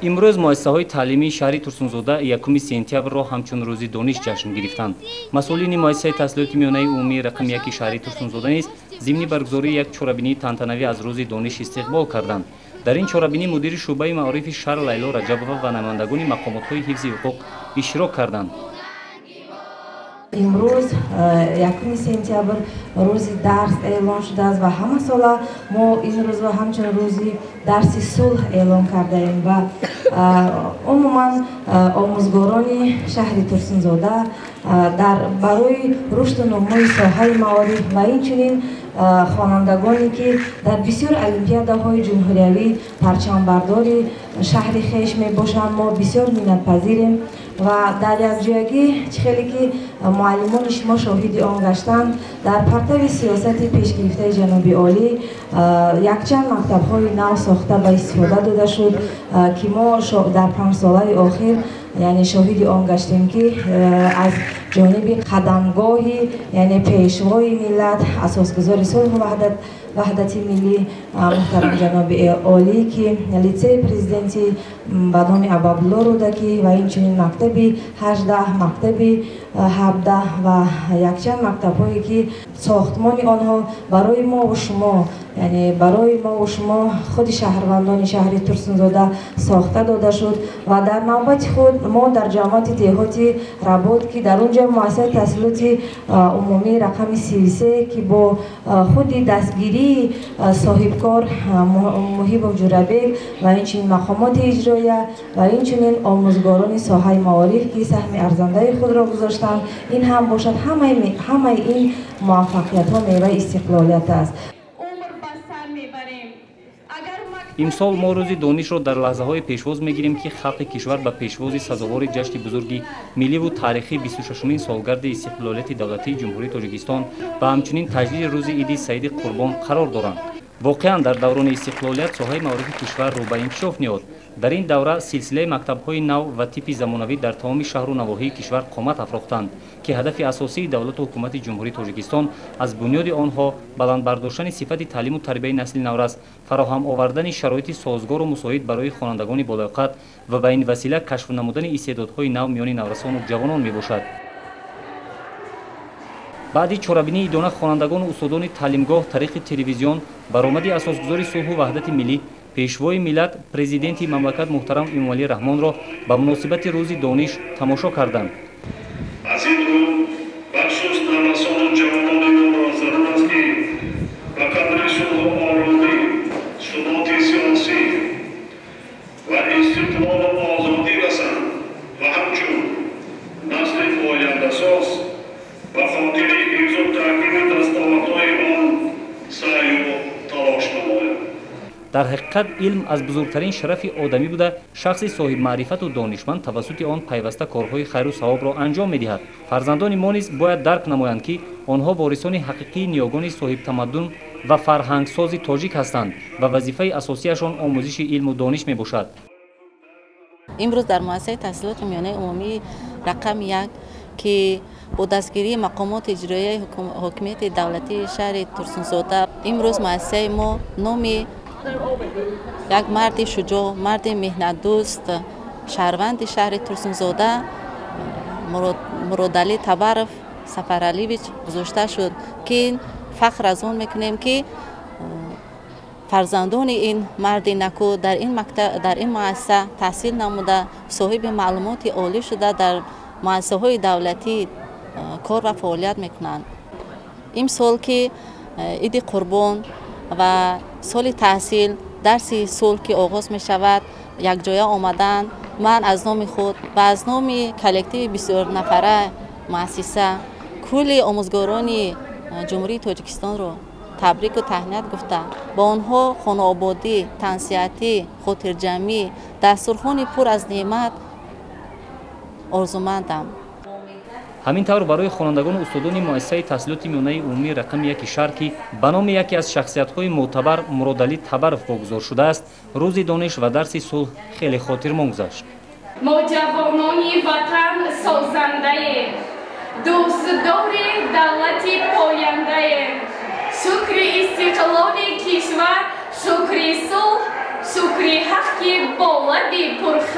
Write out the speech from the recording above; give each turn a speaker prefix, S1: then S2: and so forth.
S1: Имрӯз муассисаҳои таълимии шаҳри Турсунзода 1 сентябрро ҳамчун рӯзи дониш ҷашн гирифтанд. Масъулини муассисаи таҳсилоти миёнаи умумии рақами 1 шаҳри Турсунзода низ зимни баргузории як чорабинии тантанавӣ аз рӯзи дониш истиқбол карданд. Дар ин чорабинӣ мудири шӯъбаи маорифи шаҳр Лайло Раҷабова ва намояндагони мақомотҳои ҳифзи ҳуқуқ иштирок карданд.
S2: Имрӯз 1 сентябр рӯзи дарс эълон шудааст ва ҳамасола мо ин рӯзро ҳамчун рӯзи дарси сулҳ эълон кардаем ва умуман омӯзгорони шаҳри Турсунзода дар барои рушду нумӯи соҳаи маориф ва инчунин хонандагоне ки дар бисёр олимпиадаҳои ҷумҳуриявӣ парчамбардори шаҳри хеш мебошанд, мо бисёр миннатпазирем ва дар якҷоягӣ чӣ хеле ки муаллимони шумо шоҳиди он гаштанд, дар партави сиёсати пешгирифтаи ҷаноби олӣ якчанд мактабҳои нав сохта ба истифода дода шуд, ки мо дар 5 солаи охир яъне шоҳиди он гаштем, ки аз ҷониби қадамгоҳи яъне пешвои миллат, асосгузори сулҳу ваҳдати миллӣ муҳтарам ҷаноби олӣ, ки литсеи президентӣ ба номи Абуабдулло Рӯдакӣ ва инчунин мактаби 18, мактаби 17 ва якчанд мактабҳое ки сохтмони онҳо барои мову шумо, яъне барои мову шумо худи шаҳрвандони шаҳри Турсунзода сохта дода шуд. Ва дар навбати худ мо дар ҷамоати деҳоти Работ, ки дар он ҷо муассисаи таҳсилоти умумии рақами 33, ки бо худи дастгирии соҳибкор Муҳибов Ҷурабек ва инчунин мақомоти иҷроия ва инчунин омӯзгорони соҳаи маориф, ки саҳми арзандаи худро гузоштанд, ин ҳам бошад ҳамаи ин муваффақиятҳо меваи истиқлолият аст.
S1: Имсол мо рӯзи донишро дар лаҳзаҳои пешвоз мегирем, ки халқи кишвар ба пешвози сазовори ҷашни бузурги милливу таърихӣ 26-умин солгарди истиқлолияти давлатии Ҷумҳурии Тоҷикистон ва ҳамчунин таҷлили рӯзи иди Саиди Қурбон қарор доранд. Воқеан дар даврони истиқлолият соҳаи маорифи кишвар рӯ ба инкишоф ниҳод. Дар ин давра силсилаи мактабҳои нав ва типи замонавӣ дар тамоми шаҳру навоҳии кишвар қомат афрохтанд, ки ҳадафи асосии давлату ҳукумати Ҷумҳурии Тоҷикистон аз бунёди онҳо баланд бардоштани сифати таълиму тарбияи насли наврас, фароҳам овардани шароити созгору мусоид барои хонандагони болаёқат ва ба ин васила кашф намудани истеъдодҳои нав миёни наврасону ҷавонон мебошад. Баъди чорабинии идона хонандагону устодони таълимгоҳ тариқи телевизион баромади асосгузори сулҳу ваҳдати миллӣ, пешвои миллат, президенти мамлакат муҳтарам Эмомалӣ Раҳмонро ба муносибати рӯзи дониш тамошо карданд.
S3: Аз ин рӯ бахусус наврасону ҷавонони моро зарур аст, ки ба қадри сулҳу оромӣ, суботи сиёсӣ ва истиқлолу озодӣ расанд ва ҳамчун насли ояндасоз ба хотири ҳифзу таъкиби дастовардҳои он саъю талош намоянд.
S1: Дар ҳақиқат илм аз бузургтарин шарафи одамӣ буда, шахси соҳибмаърифату донишманд тавассути он пайваста корҳои хайру савобро анҷом медиҳад. Фарзандони мо низ бояд дарк намоянд, ки онҳо ворисони ҳақиқии ниёгони соҳибтамаддун ва фарҳангсози тоҷик ҳастанд ва вазифаи асосияшон омӯзиши илму дониш мебошад.
S4: Имрӯз дар муассисаи таҳсилоти миёнаи умумии рақами 1, ки бо дастгирии мақомоти иҷроияи ҳокимияти давлатии шаҳри Турсунзода, имрӯз муассисаи мо номи як марди шуҷоъ, марди меҳнатдӯст, шаҳрванди шаҳри Турсунзода Муродалӣ Табаров Сафаралиевич гузошта шуд, ки фахр аз он мекунем, ки фарзандони ин марди наку дар ин мактаб, дар ин муассиса таҳсил намуда, соҳиби маълумоти олӣ шуда, дар муассисаҳои давлатӣ кор ва фаъолият мекунанд. Имсол ки иди Қурбон ва соли таҳсил, дарси сулҳ ки оғоз мешавад, якҷоя омаданд, ман аз номи худ ва аз номи коллективи бисёрнафара муассиса кулли омӯзгорони Ҷумҳурии Тоҷикистонро табрику таҳният гуфта, ба онҳо хонаободӣ, тансиҳатӣ, хотирҷамъӣ, дастурхони пур аз неъмат орзумандам.
S1: Ҳамин тавр барои хонандагону устодони муассисаи таҳсилоти миёнаи умумии рақами 1 шаҳр, ки ба номи яке аз шахсиятҳои мӯътабар Муродалӣ Табаров вогузор шудааст, рӯзи дониш ва дарси сулҳ хеле хотирмон гузашт.
S5: Мо ҷавонони ватан созандаем, дӯстдори давлати пояндаем. Шукри истиқлоли кишвар, шукри сулҳ, шукри ҳақ. ки болаби пурхел.